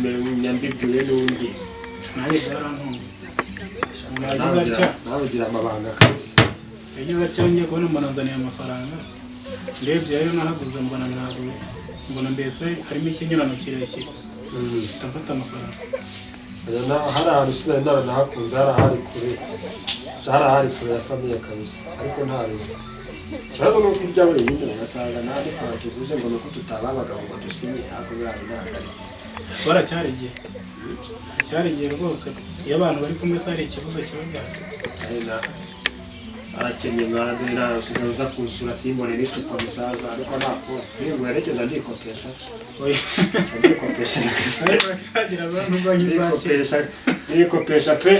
Mbibwiwe n'undi. Nanjye byarantunguye. Umuntu yagize atya, Nawe ugira amabanga kabisa. Yagize atya, ngiye kubona mbona nzaniye amafaranga. Ndebye ayo nahaguze, mbona ntabwo, mbona mbese harimo ikinyurano kirekire, mpita mfata amafaranga. Oya, hari ahantu sinari naranahakunze, hari ahari kure, hari ahari kure ya famille kabisa, ariko ntari ikibazo. Ni uko urya wenyine, ugasanga nta n'ifaranga tuguze ngo ni uko tutaba abagabo ngo dusinye, ariko biriya ntabwo ari byo. Baracyari igihe, cyari igihe rwose. Iyo abantu bari kumwe se hari ikibazo kiba gihari? Ari na arakennye mwana, dore nawe usigaye uza kunsura simbone n'icupa musaza, ariko nta kundi, niyo nguherekeza ndikopesha. Oya. Ndikopesha. Ariko baracyagira abantu banki za kera. Ndikopesha, ndikopesha pe,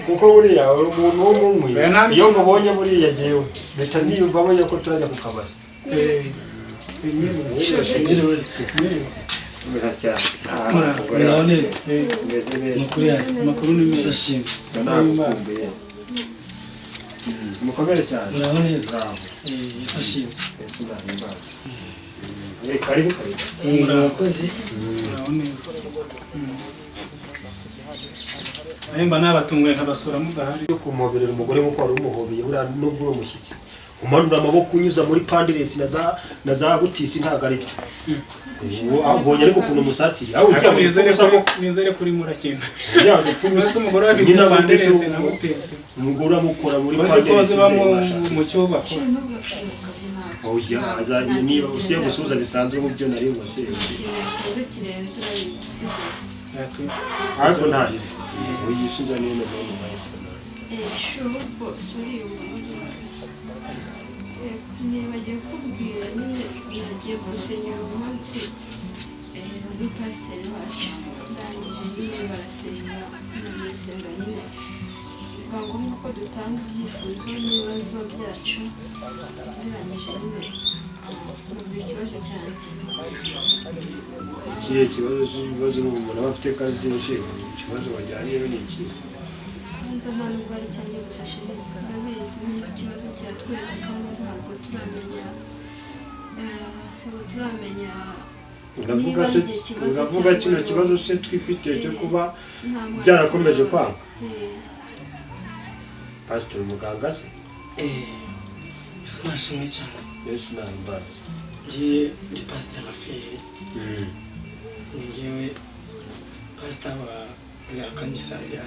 kuko buriya uri umuntu w'umunywi. Oya, nta Iyo n'ikibazo. mubonye buriya jyewe mpita niyumvamo yuko turajya ku kabari. Mwiriwe. Mwiriwe. Mwiriwe. Mwiza cyane. Muraho. Muraho neza. Umeze neza? Amakuru yanyu? Amakuru ni meza. Ashimwe. Nagukumbuye. Mukomere cyane. Muraho neza. Bravo. Yesu ashimwe. Yesu nahimbaze. Karibu, karibu. Murakoze. Muraho neza. Nawe mba nabatunguye nkabasura mudahari. Yo kumuhoberera umugore nk'uko wari umuhobeye buriya, nubwo uri umushyitsi, umanura amaboko unyuza muri panderesi na za butisi, ntabwo ari byo. Ubonye ariko ukuntu umusatiriye aho Ariko ujya mu nizere gusa ko, nizere ko urimo urakina. Ujya gupfa. Mbese umugore afite Nyina panderesi butisi na butisi? Umugore amukora muri Uzi ko panderesi ziba ze, mu masha. mu cyubako. Oya, niba usiye gusuhuza bisanzwe mu byo nari nkoze. Ikintu kirenze urabizi, sibyo? Ariko nta uyisubiza neza nyuma. Ahubwo sorry, nibagiwe kukubwira nyine, nagiye gusenyera umunsi ni pasiteri wacu, ndangije nyine barasenga, mu gusenga nyine biba ngombwa ko dutanga ibyifuzo n'ibibazo byacu. Ndangije nyine mubwira ikibazo cyanjye. Ikihe kibazo? Ibibazo umuntu aba afite kandi byinshi, ikibazo wajyanyeyo ni iki? Nza nta nubwo ari icyanjye gusa chéri, urabizi, ni ikibazo cya twese, kandi ntabwo turamenya ntabwo turamenya Uravuga niba se ari igihe kibazo uravuga cyangwa kino ari kibazo se twifitiye cyo kuba nta mwana byarakomeje turabona. kwanga? Pasiteri, muganga se? Yesu nashimwe cyane. Yesu nahimbaze. Ngiye ndi pasiteri Raferi, ni ngewe pasita wa ririya kanisa ririya.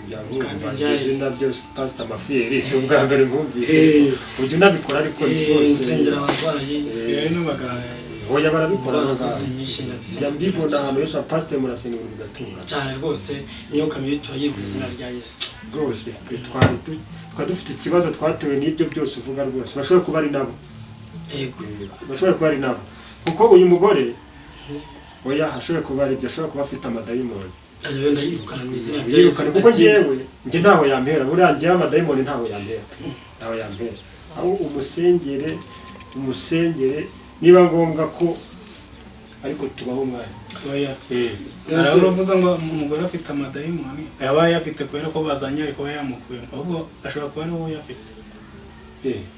Njya nkumva Kabenjari. izina byose, Pasita Mafiyeri, si ubwa mbere nkumvise. Ujya unabikora ariko rwose. Nsengera abarwayi. Sigaye n'abaganga. Oya, barabikora Indwara abaganga. zose nyinshi Njya ndazisenga. mbibona ahantu henshi, pasiteri murasenga ibintu bigatungana. Cyane rwose, imyuka mibi turayirwa izina rya Yesu. Rwose twe twari dufite ikibazo twatewe n'ibyo byose uvuga rwose, bashobora kuba ari nabo. Yego. Bashobora kuba ari nabo, kuko uyu mugore, oya, ashobora kuba ari ibyo, ashobora kuba afite amadayimoni. Ayo ndayirukana mu izina rya Yesu. Yirukane, kuko njyewe njye ntaho yampera, buriya njyewe amadayimoni ntaho yampera, ntaho yampera. Aho umusengere, umusengere niba ngombwa ko, ariko tubaho umwanya. Oya, hari uravuze ngo umugore afite amadayimoni, yaba ayafite kubera ko bazanye ari kuba yamukuyemo, ahubwo ashobora kuba ari wowe uyafite.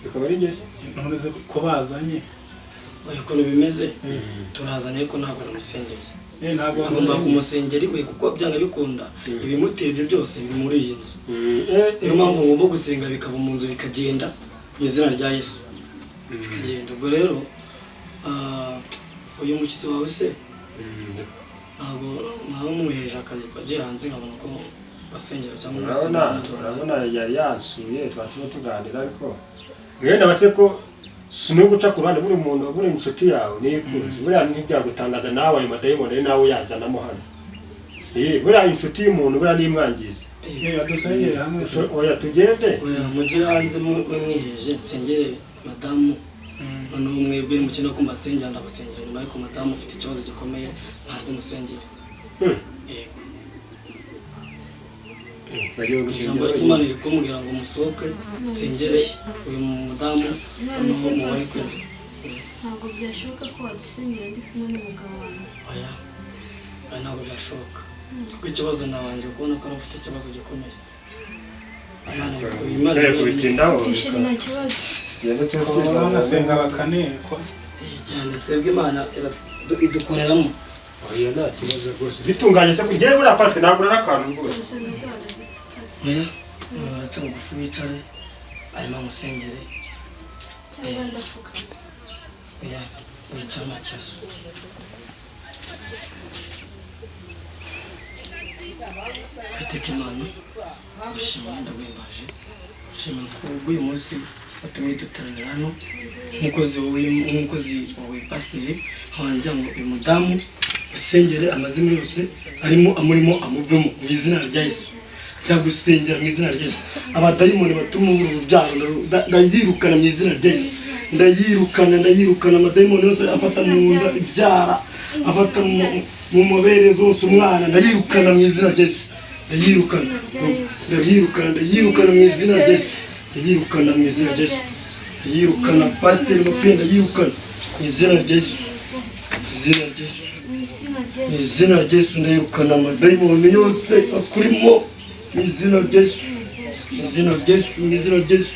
Bikaba ari njye? Ntuzi ko bazanye. Oya, ukuntu bimeze, turazanye ariko ntabwo namusengeye. Ntabwo Agomba wamusengeye. kumusengera iwe, kuko byanga bikunda ibimutera ibyo byose biri muri iyi nzu. Niyo mpamvu ngomba gusenga bikava mu nzu, bikagenda mu izina rya Yesu, bikagenda. Ubwo rero uyu mushyitsi wawe se ntabwo mwaba mumuhereje akazi agiye hanze, nkabona ko basengera cyangwa Urabona, musenga? urabona yari yansuye, twari turimo tuganira, ariko mwene abase ko si no guca ku ruhande. Buri muntu, buri inshuti yawe niyo ikuzi, buriya ntibyagutangaza nawe ayo madayimoni ari nawe uyazanamo hano. Buriya inshuti y'umuntu buriya nimwangiza. Adusengere hamwe. Oya, tugende. Oya, mujye hanze mwe mwiheje, nsengere madamu. Noneho mwebwe mukina ko mbasengera, ndabasengera nyuma, ariko madamu ufite ikibazo gikomeye, hanze musengere. Yego. Bagiye Ijambo gusengera. ry'Imana riri kumbwira ngo musohoke nsengere uyu mudamu, None noneho se mubone Pastor, kwinjira. ntabwo byashoboka ko wadusengera ndi kumwe n'umugabo wanjye? Oya, oya, ntabwo byashoboka, kuko ikibazo nabanje kubona ko ari ufite ikibazo gikomeye. Imana Imana Twe kubitindaho. Chéri, nta kibazo. Tugende tube Banasenga bakanerekwa. Cyane, twebwe Imana idukoreramo. Oya, nta kibazo rwose, bitunganye se ngewe buriya pasite ntabwo urara akantu rwose. Gusenga duhagaze, pastor. Oya, uraca bugufi wicare, hanyuma musengere. Cyangwa ndapfukama? Oya, wicare, nta kibazo. Witeka Imana, gushimira ndaguhimbaje, nshimira ko ubwo uyu munsi watumye duteranira hano nk'umukozi wawe pasiteri, nkaba ngo uyu mudamu usengere amazina yose arimo amurimo amuvemo mu izina rya Yesu. Ndagusengera mu izina rya Yesu. Abadayimoni batuma ubura urubyaro ndayirukana mu izina rya Yesu. Ndayirukana, ndayirukana. Amadayimoni yose afata mu nda ibyara, afata mu mabere zose umwana, ndayirukana mu izina rya Yesu. Ndayirukana, ndayirukana, ndayirukana mu izina rya Yesu. Ndayirukana mu izina rya Yesu. Ndayirukana, pasiteri mafi, ndayirukana mu izina rya Yesu, izina rya Yesu. Mu izina rya Mu Yesu. izina rya Yesu, ndayirukana amadayimoni yose akurimo mu izina rya Yesu, mu izina rya Yesu, mu izina rya Yesu.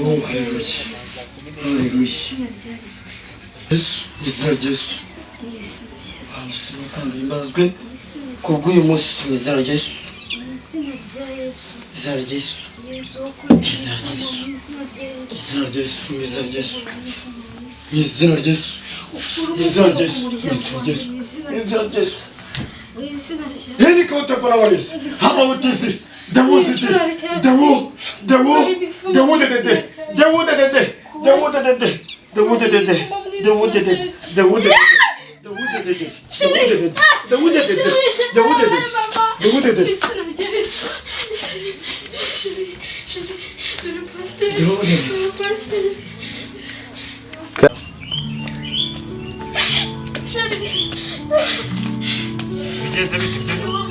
Oh, haleluya, haleluya. Izina rya Yesu Kristo. Yesu, mu izina rya Yesu. Mu izina rya Yesu. Kandi himbazwe Mu izina kubw'uyu munsi mu izina rya Yesu. Mu izina rya Yesu. Izina rya Yesu. Yesu wo kuri mu izina rya Yesu. Izina rya Yesu, mu izina rya Yesu, mu izina rya Yesu. Ukura Mu izina umuvumo rya Yesu, ku mu muryango izina rya wanjye Yesu, mu izina mu izina rya Yesu. Mu izina rya Yeni kote bona walis. Haba utisi. Dewu sisi. Dewu. Dewu. Dewu de de de. Dewu de de de. Dewu de de de. Dewu de de de. Dewu de de. Dewu de de. Dewu de de de. Dewu de de. Dewu de de de. Dewu de de. Dewu de de. Mu izina rya Yesu. Chérie, chérie, chérie, dore pasiteri, dore pasiteri. Chérie, Bigenze bite byo?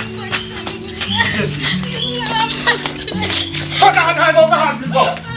Bigenze. Faka hano hano hano.